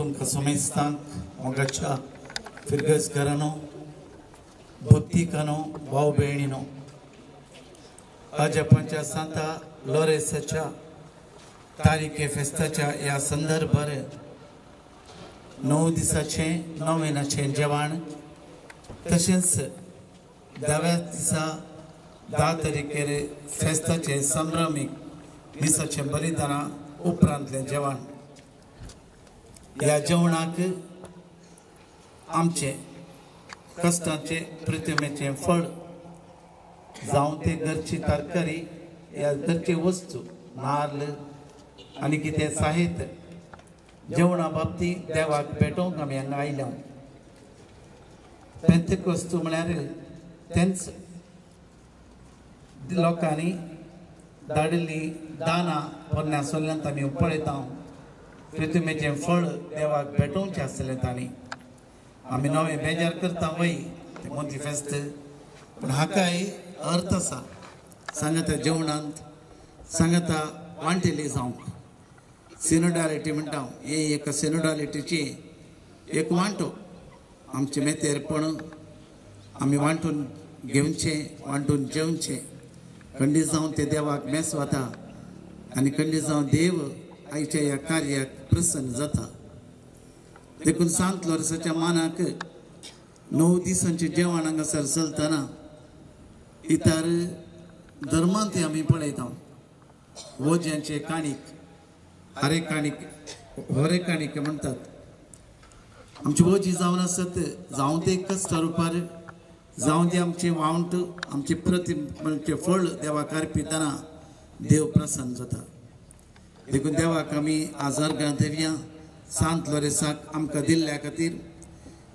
तुमकां समेस्तांक मोगाच्या फिरगजकारांनो, भक्तिकांनो, भाव भयणीनो, अजपाच्या सांता लोरेसाच्या तारीखे फेस्ताच्या ह्या संदर्भार 9 दिसाचें नोवेनाचें जेवण तशेंच 10व्या दिसा 10 तारखेर फेस्ताचें संभ्रमीक मिसाचें बलिदाना उपरांतलें जेवण. ह्या जेवणाक आमचें कश्टांचें प्रतिमेचें फळ जावं ते घरची तरकारी ह्या घरची वस्तू नाल्ल आनी कितें साहित्य जेवणा बाबतींत देवाक भेटोवंक आमी हांगा आयल्या. पेंतेकोस्तू म्हळ्यार तेंच लोकांनी धाडिल्ली दानां पोरण्या सोल्यांत आमी पळयता. प्रतिमेचें फळ देवाक भेटोवचें आसलें तांणी. आमी नवें बेजार करता वय तें मोती फेस्त, पूण हाकाय अर्थ आसा. सांगता जेवणांत, सांगता वांटेली जावंक सिनोडालिटी म्हणटा. हे एक सिनोडालिटीची एक वांटो आमचें मेतेरपण आमी वांटून घेवचें, वांटून जेवचें. खंडीत जावन ते देवाक मेस वता आनी खंडीत जावन देव आयच्या ह्या कार्याक प्रसन्न जाता. देखून सांत लोरेसाच्या मानाक 9 दिसांचें जेवण हांगासर चलतना इतर धर्मांत आमी पळयता. वोज्यांचे काणीक, हरे काणीक, होरे काणीक म्हणटात. आमची वोजी जावन आसत, जावं ते कश्टा रुपार, जावं ते आमचें वावंट, आमचें प्रतिमेचें फळ देवाक अर्पितना देव प्रसन्न जाता. देखून देवाक आमी आज अर्घां दिवया सांत लोरेसाक आमकां दिल्ल्या खातीर.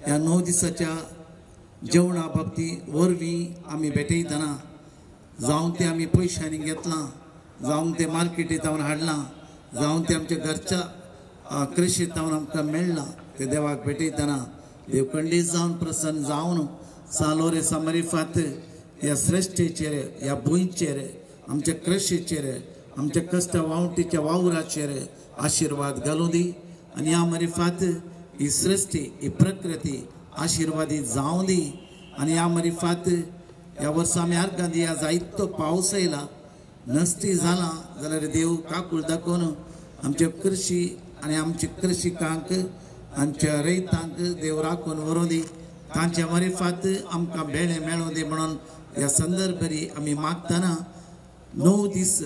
ह्या 9 दिसाच्या जेवणा बाबतींत वरवीं आमी भेटयतना जावं तें आमी पयशांनी घेतलां, जावं तें मार्केटींत हाडलां, जावं तें आमच्या घरच्या कृशींत आमकां मेळ्ळां, ते देवाक भेटयतना देव खंडीत जावन प्रसन्न जावन सांत लोरेसा मरिफात ह्या श्रेश्ठेचेर, ह्या भुंयचेर, आमच्या कृशीचेर, आमच्या कश्ट वावटीच्या वावराचेर आशिर्वाद घालूं दी. आनी ह्या मरिफात ही सृश्टी, ही प्रकृती आशिर्वादी जावं दी. आनी ह्या मरिफात ह्या वर्सा आमी अर्गां दिया जायतो पावस येयला, नश्टी जाला जाल्यार देव काकूळ दाखोवन आमच्या कृशी आनी आमच्या कृशिकांक, आमच्या रयतांक देव राखून व्हरूं दी. तांच्या मरिफात आमकां बेळे मेळूं दी म्हणून ह्या संदर्भारी आमी मागतना 9 दीस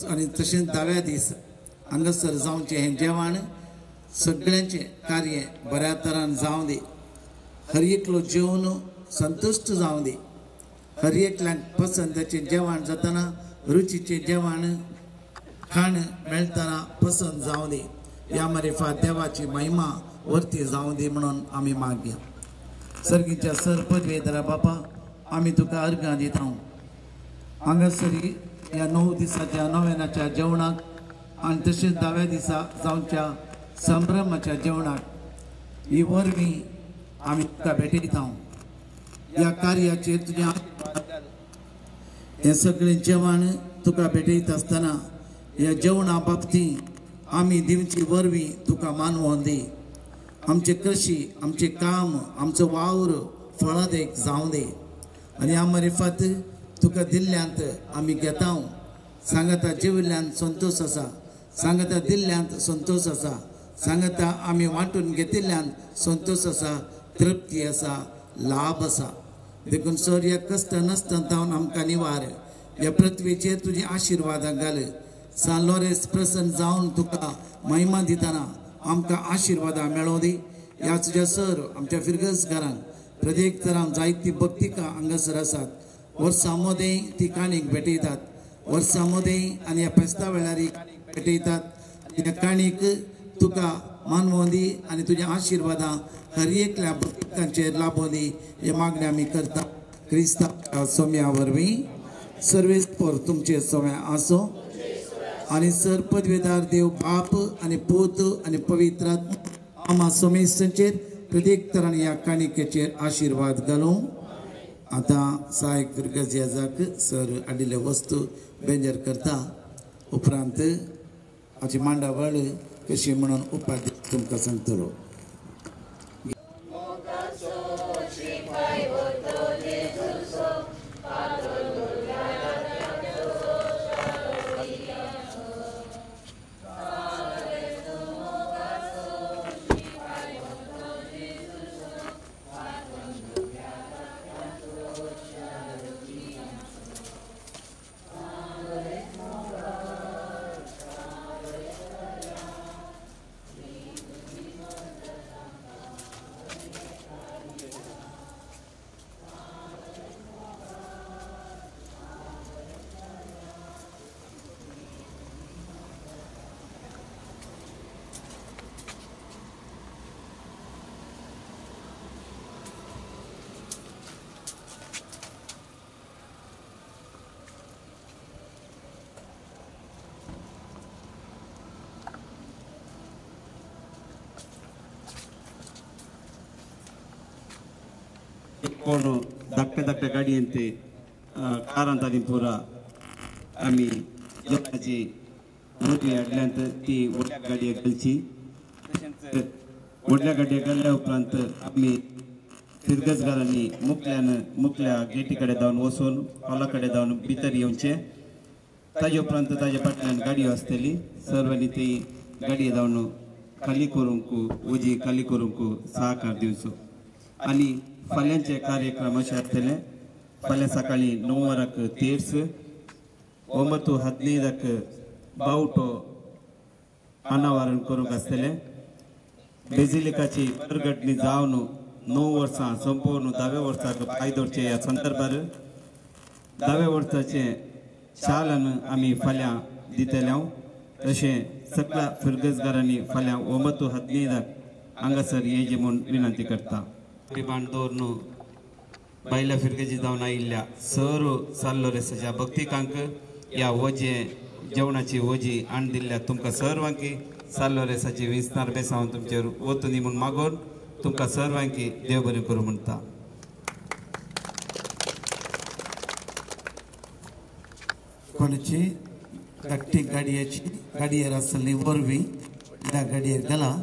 आनी तशेंच 10व्या दीस हांगासर जावचें हें जेवण सगळ्यांचें कार्य बऱ्या तरान जावं दी. हर एकलो जेवन संतुश्ट जावं दी. हर एकल्याक पसंदाचें जेवण जातना, रुचीचें जेवण खाण मेळटना पसंत जावं दी. ह्या मरिफात देवाची महिमा वर्ती जावं दी म्हणून आमी मागया. सर्गीच्या सर पदवेदारा बापा, आमी तुका अर्घां दिता. हांगासरी ह्या 9 दिसाच्या नोवेनाच्या जेवणाक आनी तशेंच 10व्या दिसा जावच्या संभ्रमाच्या जेवणाक ही वरवीं आमी तुका भेटयता. ह्या कार्याचेर तुज्या हें सगळें जेवण तुका भेटयता आसतना ह्या जेवणा बाबतींत आमी दिवची वरवीं तुका मानवोन दी. आमचें कृशी, आमचें काम, आमचो वावर फळादेक जावं दी. आनी ह्या मरिफात तुका दिल्ल्यांत आमी घेता. सांगता जेविल्ल्यान संतोश आसा, सांगता दिल्ल्यांत संतोश आसा, सांगता आमी वांटून घेतिल्ल्यान संतोश आसा, तृप्ती आसा, लाभ आसा. देखून सर ह्या कश्ट नासतना जावन आमकां निवार. ह्या पृथ्वीचेर तुजी आशिर्वादां घाल. सांत लोरेस प्रसन्न जावन तुका महिमा दितना आमकां आशिर्वादां मेळों दी. ह्या तुज्या सर आमच्या फिरगज घरांत प्रत्येक तरान जायती भक्तिकां हांगासर आसात. वर्सां मदें ती काणीक भेटयतात, वर्सां मदें आनी ह्या फेस्ता वेळार भेटयतात. ह्या काणीक तुका मानवोन दी आनी तुज्या आशिर्वादां हर एकल्या भक्तांचेर लाभोन दी. हे मागणें आमी करता क्रिस्ता सोम्या वरवीं. सर्वेस्पर तुमचे सोम्या आसो. आनी सर पदवेदार देव बाप आनी पूत आनी पवित्र आमा सोमेस्तांचेर प्रत्येक तरान ह्या काणिकेचेर आशिर्वाद घालूं. आतां सहायक फिरगज याजाक सर हाडिल्ल्यो वस्तू बेंजर करता. उपरांत हाची मांडावळ कशी म्हणून उपाध्याय तुमकां सांगतलो. कोण धाकटे धाकटे गाडयेन ते कारांतांनी पुरा आमी जेवणाची रोटी हाडल्यान ती व्हडल्या गाडयेक घालची. तशेंच व्हडल्या गाडयेक घातल्या उपरांत आमी फिरगजगारांनी मुखल्यान मुखल्या गेटी कडेन धांवन वचून हॉला कडेन धांवन भितर येवचें. ताजे उपरांत ताजे फाटल्यान गाडयो आसतली सर्वांनी ती गाडये धांवन खाली करूंक वजी खाली करूंक सहकार दिवचो. आनी फाल्यांचे कार्यक्रम अशें आसतले. फाल्यां सकाळीं 9 वरांक तेर्स, 9:15 बावटो अनावरण करूंक आसतलें. बेजिलिकाची परगटणी जावन 9 वर्सां संपोवन 10व्या वर्साक पांय दवरचे ह्या संदर्भार 10व्या वर्साचें शालन आमी फाल्यां दितले. तशें सगळ्या फिरगजगारांनी फाल्यां 9:15 हांगासर येवचें म्हूण विनंती करता. बाण दवरून बायल्या फिरगजी जावन आयिल्ल्या सर साल्लोरेसाच्या भक्तिकांक ह्या वजे जेवणाची वजी हाडून दिल्ल्या तुमकां सर्वांकी साल्लोरेसाची विस्तार बेसावन तुमचेर वतूनी म्हूण मागून तुमकां सर्वांकी देव बरें करूं म्हणटा. कोणाची धाकटी गाडयेची गाडयेर आसली वरवीं त्या गाडयेर घाला.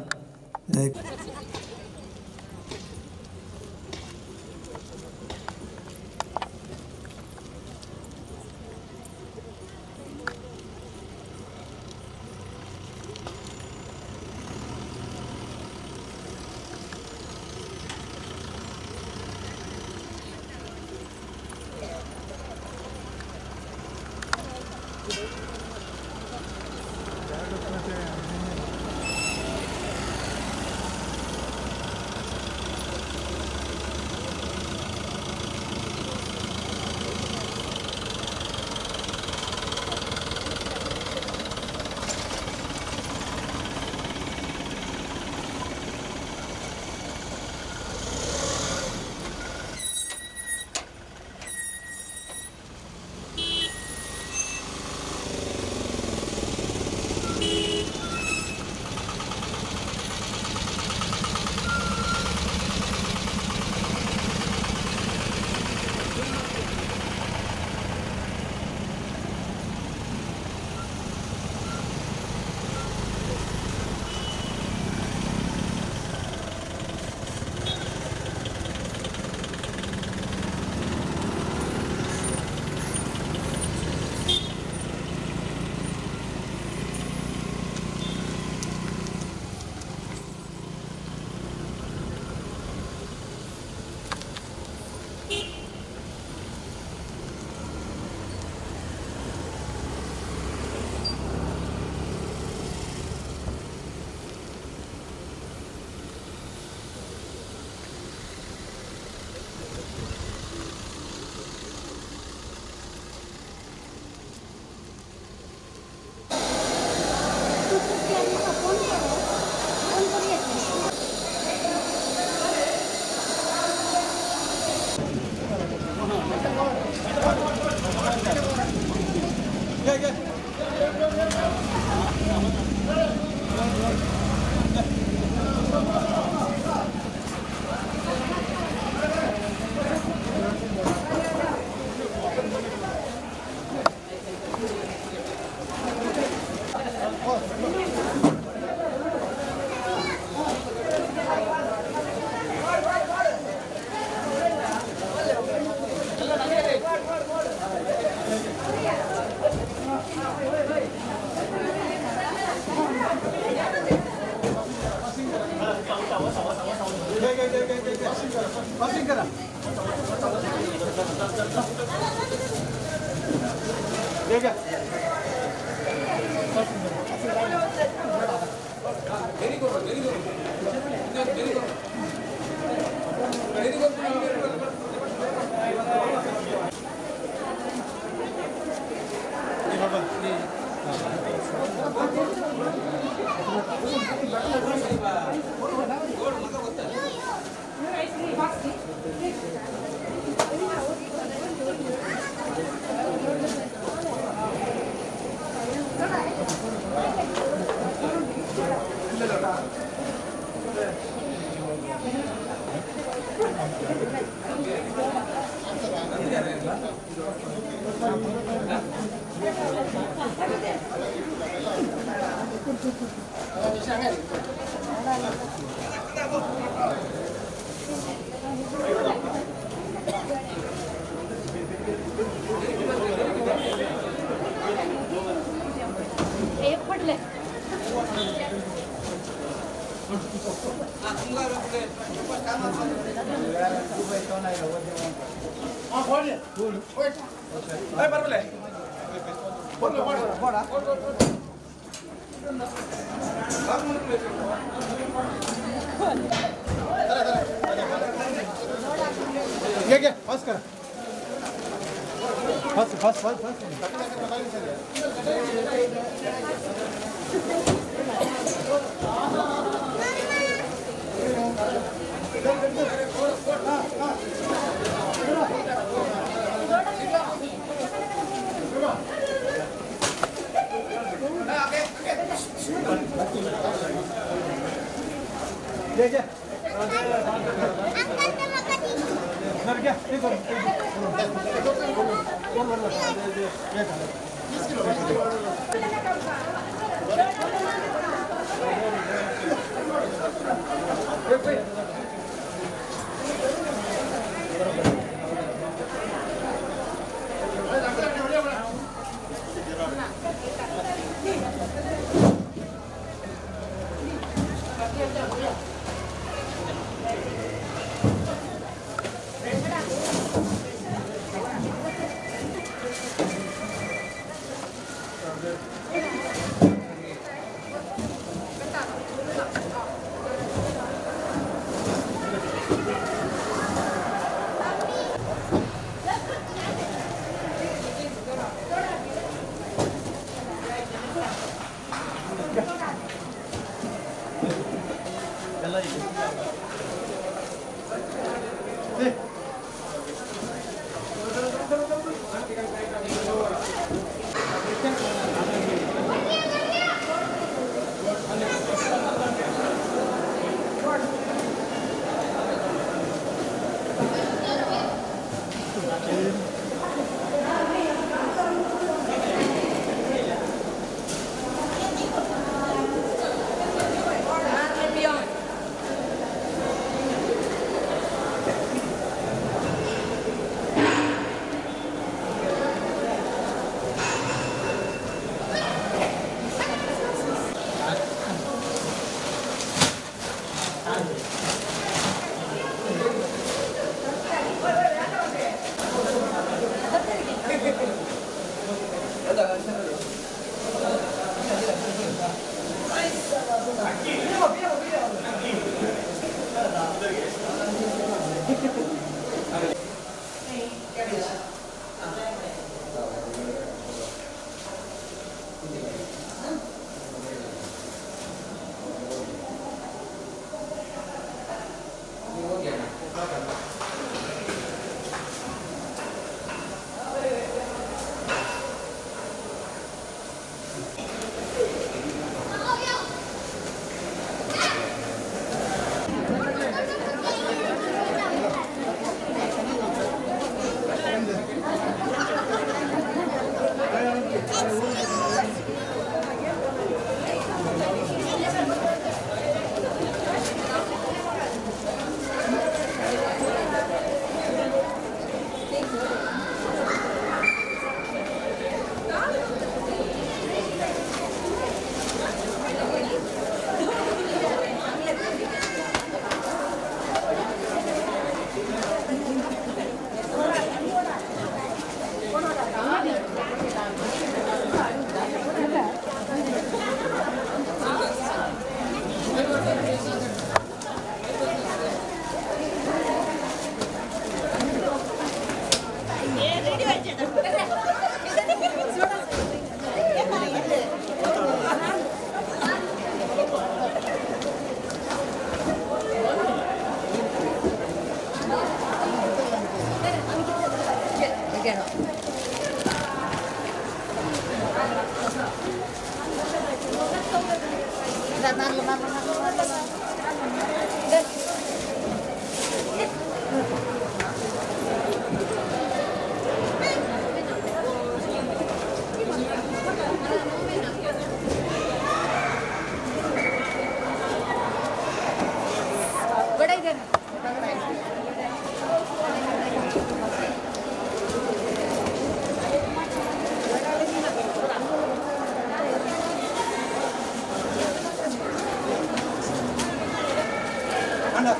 అన్న.